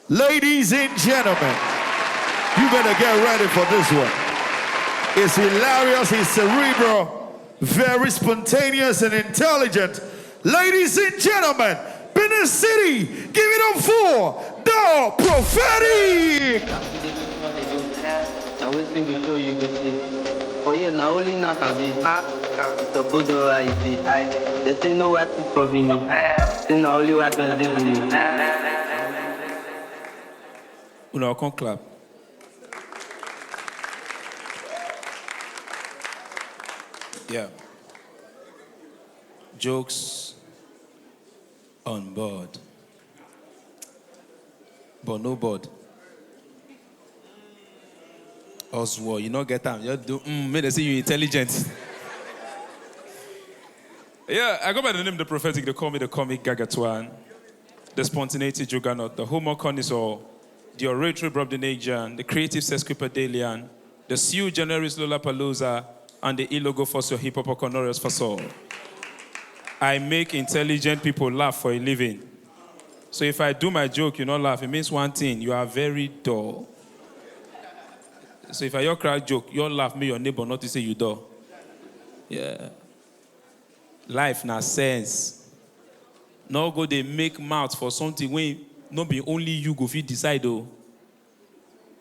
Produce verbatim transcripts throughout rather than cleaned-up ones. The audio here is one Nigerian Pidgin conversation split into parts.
Ladies and gentlemen, you better get ready for this one. It's hilarious, it's cerebral, very spontaneous and intelligent. Ladies and gentlemen, Benin City, give it up for the Prophetic! Na wetin go show you go see. For here na only knack I be. Suppose don rise dey. Dem say no white food for me. Say na only white man dey with me. Una come clap. Yeah. Jokes on board. But no board. Oswald, you no get am. You do mm, make dem say you intelligent. Yeah, I go by the name The Prophetic. They call me the comic Gagatwan, the spontaneity juggernaut, the humor connoisseur, the oratory brobdinagian, the creative sesquipedalian, the sui generis Lollapalooza, and the illogo for your hippopoconorius for soul. I make intelligent people laugh for a living. So if I do my joke, you no laugh, it means one thing, you are very dull. So if I your crack joke, your laugh, me, your neighbor, not to say you dull. Yeah. Life na sense. No go dey make mouth for something wey no be only you go fit decide o.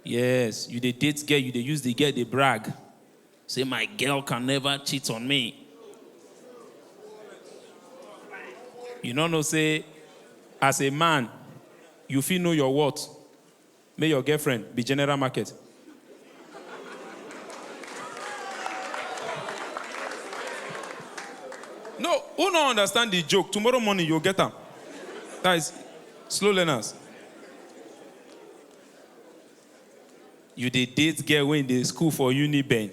Yes, you dey date girl, you dey use the girl dey brag. Say my girl can never cheat on me. You no know say as a man, you fit know your worth. Make your girlfriend be general market. No, who no understand the joke? Tomorrow morning you get am. That is slow learners. You dey date girl wey dey school for Uniben.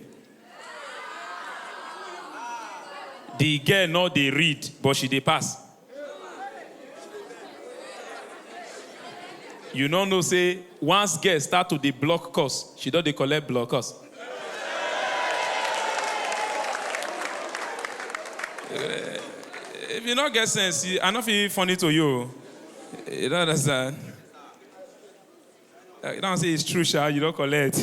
The girl no dey read, but she dey pass. You no know say once girl start to dey block course, she don dey collect block course. Eh, if you no get sense, you- I no fit funny to you. You don't understand. Uh, You don't say it's true, Sha. You don't collect.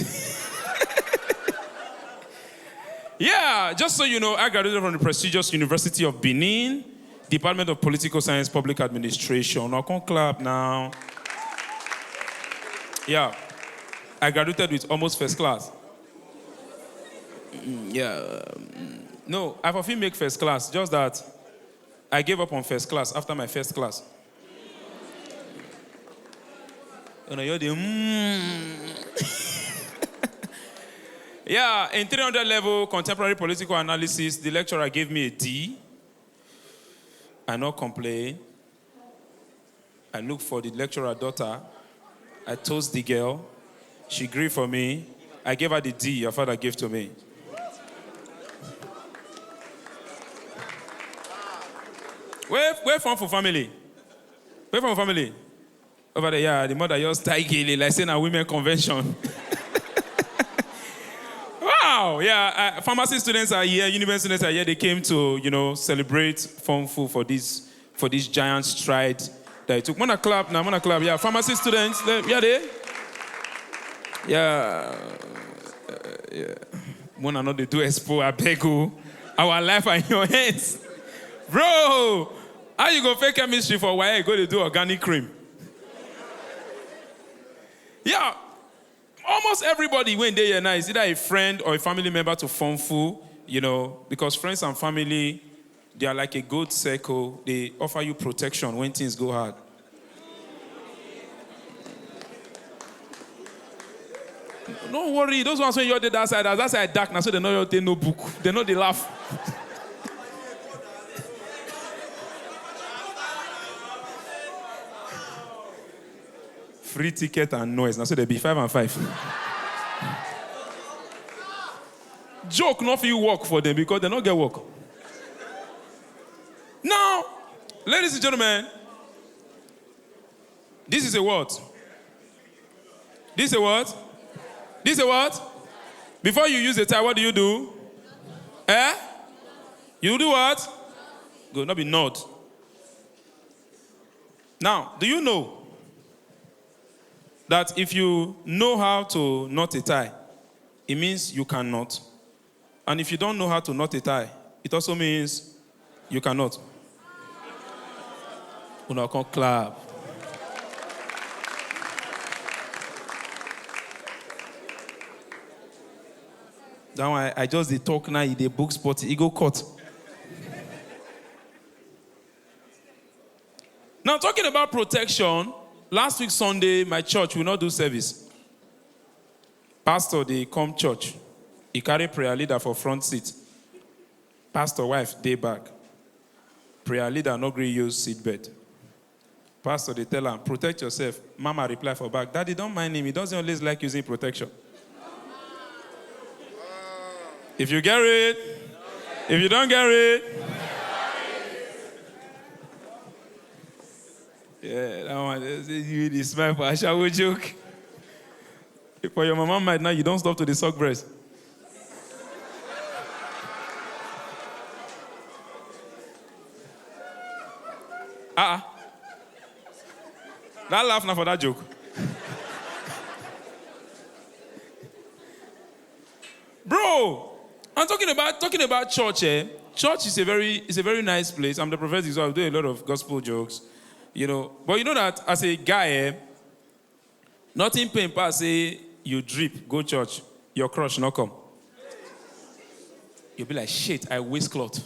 Yeah, just so you know, I graduated from the prestigious University of Benin, Department of Political Science, Public Administration. Now, come clap now. Yeah, I graduated with almost first class. Mm, yeah. Mm. No, I for fit make first class, just that I gave up on first class after my first class. You know, you're the, mm. Yeah, in three hundred level contemporary political analysis, the lecturer gave me a D. I no complain. I look for the lecturer daughter. I toast the girl. She gree for me. I gave her the D your father gave to me. Where, where from for family? Where from family? Over there, yeah, the mother just tie gele like say na women convention. Wow, yeah, uh, pharmacy students are here, university students are here. They came to, you know, celebrate Fun Fu for this for this giant stride that it took. Wanna clap now, wanna clap. Yeah, pharmacy students, they- yeah, they. Yeah, uh, yeah. Wanna know they do expo? I beg you. Our life are in your hands, bro. How you go fake chemistry for why you go to do organic cream? Yeah, almost everybody when they here now is either a friend or a family member to Fun Fu, you know, because friends and family, they are like a good circle. They offer you protection when things go hard. No worry, those ones when you're that side, as that side dark, now so they know you're no book. They know they laugh. Free ticket and noise. Now so they be five and five. Joke not fit work for them because they no get work. Now, ladies and gentlemen, this is a what? This is a what? This is a what? Before you use a tie, what do you do? Eh? You do what? Go, not be nod. Now, do you know that if you know how to knot a tie, it means you can knot. And if you don't know how to knot a tie, it also means you cannot. Una come clap. That one, I just dey talk now, e dey book spot, e go cut. Now, talking about protection, last week Sunday, my church will not do service. Pastor dey come church. He carry prayer leader for front seat. Pastor wife dey back. Prayer leader no gree use seat belt. Pastor dey tell am, "Protect yourself." Mama reply for back, "Daddy, don't mind him. He doesn't always like using protection." If you get it, if you don't get it, yeah, that one, eh, you dey smile for ashawo joke. For your mama mind now, you don't stop to dey suck breast. Ah, ah. That laugh na for that joke. Bro, I'm talking about, talking about church, eh? Church is a very, is a very nice place. I'm the prophet, so I do a lot of gospel jokes, you know. But you know that as a guy, eh, nothing pain pass say you drip, go church, your crush no come. You'll be like, "Shit, I waste cloth."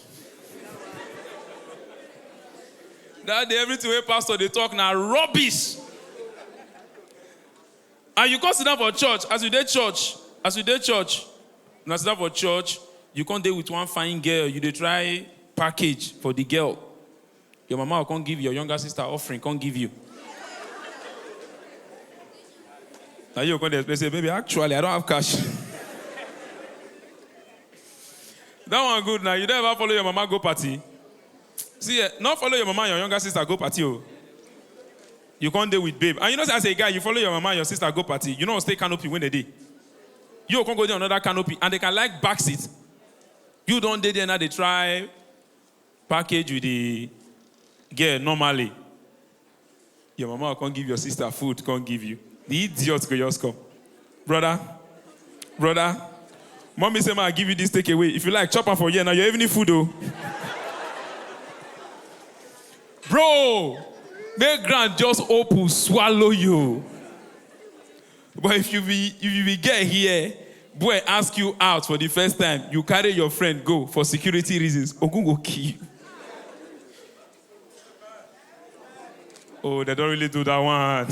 That day, everything wey pastor dey talk na rubbish. And you come sit down for church, as you dey church, as you dey church, una sit down for church, you come dey with one fine girl, you dey try package for the girl. Your mama will come give your younger sister offering, come give you. Now you come dey explain say, "Baby, actually, I don't have cash." That one good now. You don't ever follow your mama go party. See, eh, not follow your mama and your younger sister go party, oh. You come dey with babe. And you know say as a guy, you follow your mama and your sister go party, you know stay canopy when they dey. You come go there another canopy, and they can like back seat. You don't dey there now, they try package with the girl normally. Your mama will come give your sister food, come give you. The idiot go just come. "Brother, brother, mommy say ma give you this takeaway. If you like, chop am for here now. Your evening food, oh." Bro, make ground just open, swallow you. But if you be, if you be get here, boy ask you out for the first time, you carry your friend go for security reasons. Ogun go kill you. Oh, they don't really do that one.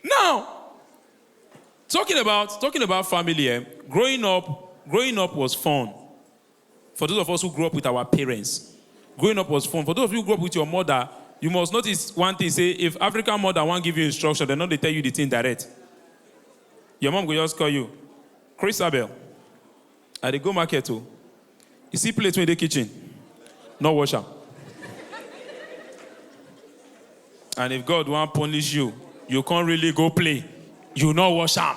Now, talking about, talking about family, eh, growing up, growing up was fun. For those of us who grew up with our parents, growing up was fun. For those of you who grew up with your mother, you must notice one thing. Say, if African mother wan give you instruction, they no dey tell you the thing direct. Your mom go just call you, "Christabel, I dey go market o. You see plate wey dey kitchen? No wash am." And if God wan punish you, you can't really go play. You no wash am.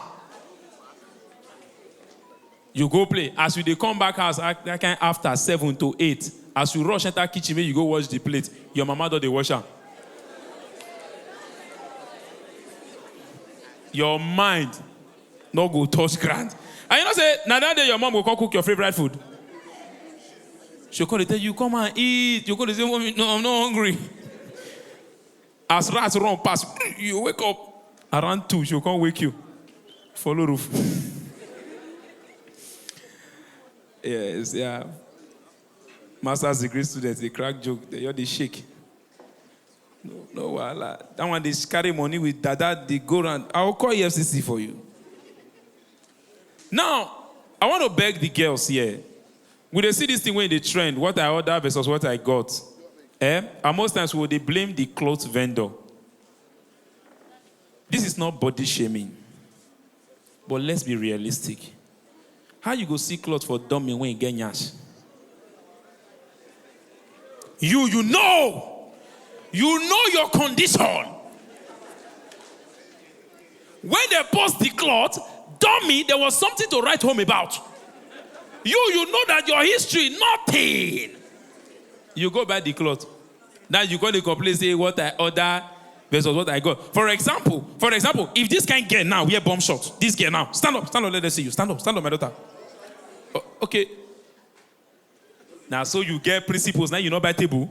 You go play. As you dey come back house, that kind after seven to eight, as you rush enter kitchen, make you go wash the plate, your mama don dey wash am. Your mind no go touch ground. And you know say na that day your mom go come cook your favorite food. She go come dey tell you, "Come and eat." You go come dey say, "Mommy, no, I'm not hungry." As rat run pass, you wake up around two, she go come wake you. Follow roof. Yes, yeah. Master's degree students, they crack joke, they, they shake. No, no, wahala. That one, they carry money with dada, they go round. I will call E F C C for you. Now, I want to beg the girls here. We dey see this thing wey dey trend, what I order versus what I got. Eh? And most times we dey blame the cloth vendor. This is not body shaming, but let's be realistic. How you go see cloth for dummy when you get nyash? You, you know, you know your condition. When they post the cloth, dummy, there was something to write home about. You, you know that your history, nothing. You go buy the cloth. Now you go dey complain say what I order Based on what I got. For example, for example, if this kind girl now wear bomb shot, this girl now, stand up, stand up, let us see you. Stand up, stand up, my daughter. O- okay. Now, so you get principles, now you know by table.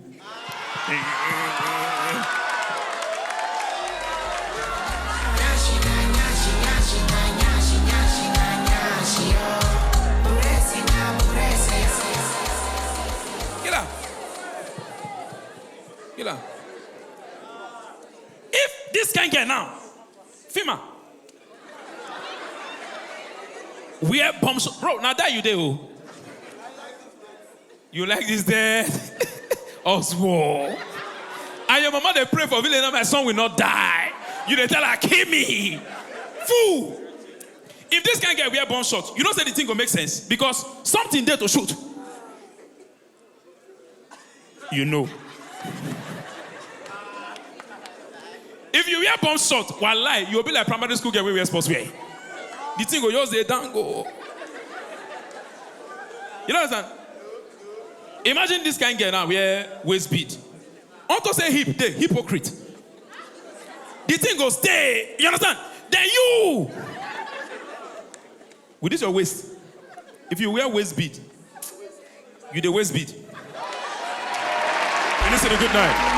Killer. Killer. If this kind girl now, Fima, wear bombs, bro. Now that you do, you like this there, Oswald. And your mama they pray for village, my son will not die. You they tell her, "Kill me." Fool. If this kind girl wear bomb shot, you know say the thing go make sense because something there to shoot. You know. If you wear bomb shot, wallahi, you'll be like primary school girl wey wear sports wear. The thing go just dey down go. You know what I'm saying? Imagine this kind girl now wear waist bead. Unto say hip, dey hypocrite. The thing go stay. You understand? Then you with this your waist. If you wear waist bead, you the waist bead. And this is a good night.